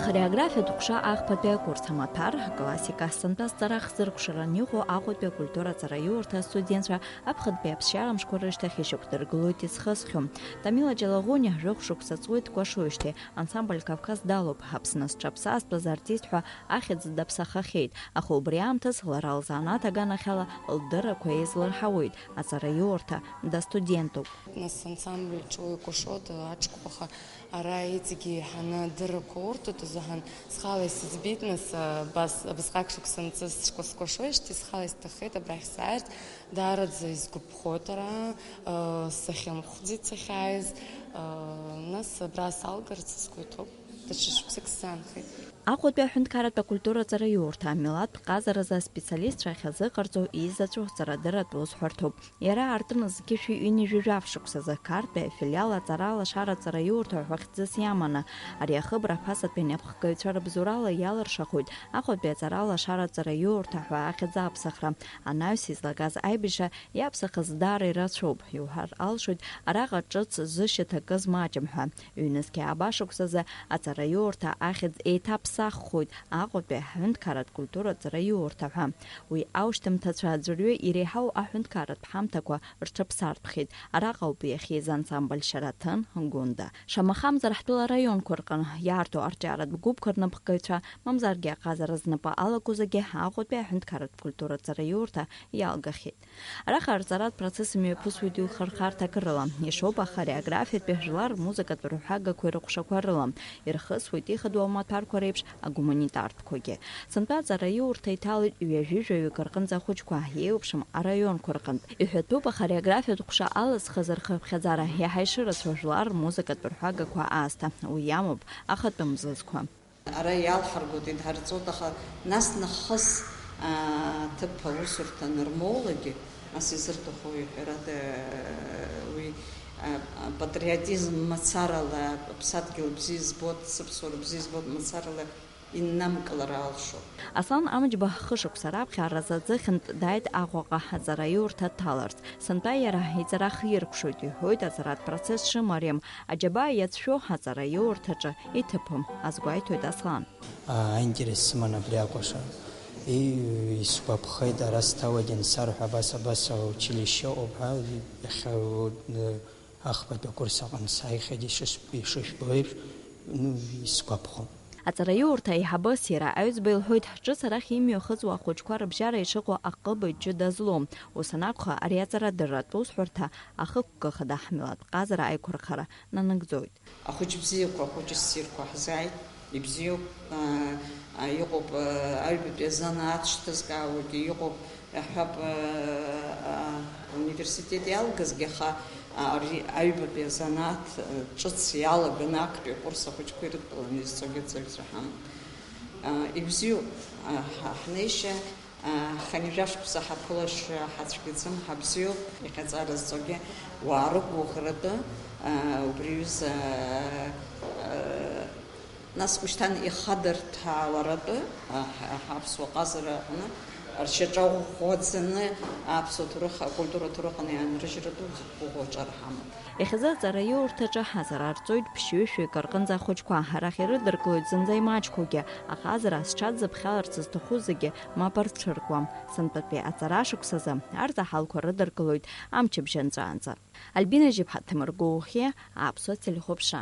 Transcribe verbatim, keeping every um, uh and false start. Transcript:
Хореографиатә ҟәша ахԥатәи акурс амаҭәар, аклассика, сынтәа зҵара хзыркәшаран иҟоу Аҟәатәи акультура аҵараиурҭа астудентцәа аԥхынтәи аԥсшьара мшқәа рышьҭахь ишьақәдыргылоит изхысхьоу. Тамила Џьалагәуниа жәохә шықәса ҵуеит дкәашоижьҭеи, ансамбль Кавказ далоуп, Аԥсны зҽаԥсазтәыз артист ҳәа ахьӡ даԥсахахьеит, аха убри аамҭаз лара лзанааҭ аганахьала лдыррақәа еизлырҳауеит, аҵараиурҭа дастудентуп. Нас ансамбль ҿуи кәашоит, аҽқәа, аха ара иҵегьы еиҳаны адыррақәа урҭоит азыҳәан, схала исыӡбеит, нас, абас, абасҟак шықәса анҵы сшкәа-, скәашоижьҭеи схала исҭаххеит абрахь сааирц, даараӡа исгәаԥхоит ара, сахьамхәӡеит сахьааиз, нас абра салгарц сгәы иҭоуп, даҽа шықәсык сзаанхеит. Аҟәатәи аҳәынҭқарратә акультура аҵараиурҭа амилаҭтә ҟазаразы аспециалистцәа ахьазыҟарҵо изаҵәу ҳҵарадырратә усҳәарҭоуп. Иара аартын зқьышәи ҩынҩажәи жәаф шықәсазы Қарҭтәи афилиал аҵара алашара аҵараиурҭа ҳәа хьӡыс иаманы, ари ахыбра ԥасатәи анапхгаҩцәа рыбзоурала иалыршахоит Аҟәатәи аҵара алашара аҵараиурҭа ҳәа ахьӡ аԥсахра. Анаҩс излагаз аибашьра иаԥсахыз даара ирацәоуп, иуҳәар алшоит, араҟа ҿыц зышьаҭа акыз маҷым ҳәа. Ҩнызқьи ааба шықәсазы аҵараиурҭа ахьӡ еиҭаԥсаххоит Аҟәатәи аҳәынҭқарратә культура аҵараиурҭа ҳәа. Уи аушьҭымҭацәа аӡәырҩы иреиҳау аҳәынҭқарратә ҳамҭақәа рҽаԥсартәхеит. Араҟа ауп иахьиз ансамбль Шьараҭын, Гәында. Шамахамзар, ҳтәыла араионқәа рҟны иаарту арҿиаратә гәыԥқәа рнапхгаҩцәа, мамзаргьы аҟазара знапы алаку зегьы Аҟәатәи аҳәынҭқарратә культура аҵараиурҭа иалгахьеит. Араҟа арҵаратә процесс имҩаԥысуеит ҩхархарҭак рыла. Ишоуп ахореографиатәи, жәлар рмузыкатә рҳәагақәеи рыҟәшақәа рыла. Ирхысуеит ихадоу амаҭәарқәа реиԥш агуманитартәқәагьы. Сынтәа аҵараиурҭа иҭалеит ҩажәи жәаҩык рҟынӡа ахәыҷқәа, еиуеиԥшым араионқәа рҟынтә. Иҳәатәуп ахореографиатә ҟәша алызхыз рхыԥхьаӡара, иаҳа ишырацәоу жәлар рмузыкатә рҳәагақәа аасҭа. Уи иамоуп ахатәы мзызқәа. Ара иалҳаргоит, идҳарҵоит, аха нас нахыс, аа, ҭыԥ аусурҭа анырмоулагьы, нас изырҭаху иҳәарада, уи, а, а, патриотизм мацарала, аԥсадгьыл бзиа збоит, сыԥсуара бзиа збоит мацарала иннамкылар алшоит. Аслан Амҷба хышықәса раԥхьа аразы аӡыхьынтә дааит Аҟәаҟа аҵараиурҭа дҭаларц. Сынтәа иара иҵара хиркәшоит, иҳәоит аҵаратә процесс шымариам. Аџьабаа иацәшәо аҵараиурҭаҿы иҭыԥым, азгәеиҭоит Аслан. А, аинтерес сыман абри акәашара. И-, исгәаԥхеит, ара сҭауагьы ансарҳәа, абас, абас аучилишье ыҟоуп ҳәа, иахьа, э, ахԥатәи акурс аҟны сааихьеит, ишыш-, ишыжәбо еиԥш, ну, исгәаԥхом. Аҵараиурҭа аиҳабы Сиара Аҩӡба илҳәоит, ҿыц арахь имҩахыҵуа ахәыҷқәа рыбжьара ишыҟоу аҟыбаҩ ҷыда злоу. Ус анакәха, ари аҵарадырратә усҳәарҭа ахықәкы хада ҳмилаҭ ҟазара аиқәырхара нанагӡоит. Ахәыҷ бзиақәа, ахәыҷ ссирқәа ҳзааит, ибзиоуп, аа, аа, иҟоуп, аа, аҩбатәи азанааҭ шьҭызкаауагьы иҟоуп, иаҳҳәап, аа, аа, ауниверситет иалгазгьы, аха, аа, ари аҩбатәи азанааҭ, аа, ҿыц иалаганы актәи акурс ахәыҷқәа ирыдтәаланы изцогьы аҵаҩцәа ҳамоуп. Аа, ибзиоуп, аа, ҳа-, ҳнеишьа. Хынҩажәа шықәса ҳаԥылашьа ҳацәгьаӡам, ҳабзиоуп, иҟаҵара зҵогьы уаа рыгәыӷратәы, убри аҩыза, нас ушьҭан ихадырҭәааларатәы, ҳаԥсуа ҟазара аҟны ршьаҿа ӷәӷәаӡаны аԥсуа ҭоурых, акультура ҭоурых аҟны иаанрыжьратәы гәыӷуа аҿар ҳамоуп. Иахьазы аҵараиурҭаҿы ҳазара арҵоит ԥшьҩышәҩык рҟынӡа ахәыҷқәа, арахь ирыдыркылоит зынӡа имаҷқәоугьы, аҟазара зҽадзыԥхьаларц зҭаху зегьы мап рцәыркуам. Сынтәатәи аҵара шықәсазы арзаҳалқәа рыдыркылоит амчыбжь анҵәаанӡа. Альбина Жьыԥҳа, Ҭемыр Гәыухиа, Аԥсуа телехәаԥшра.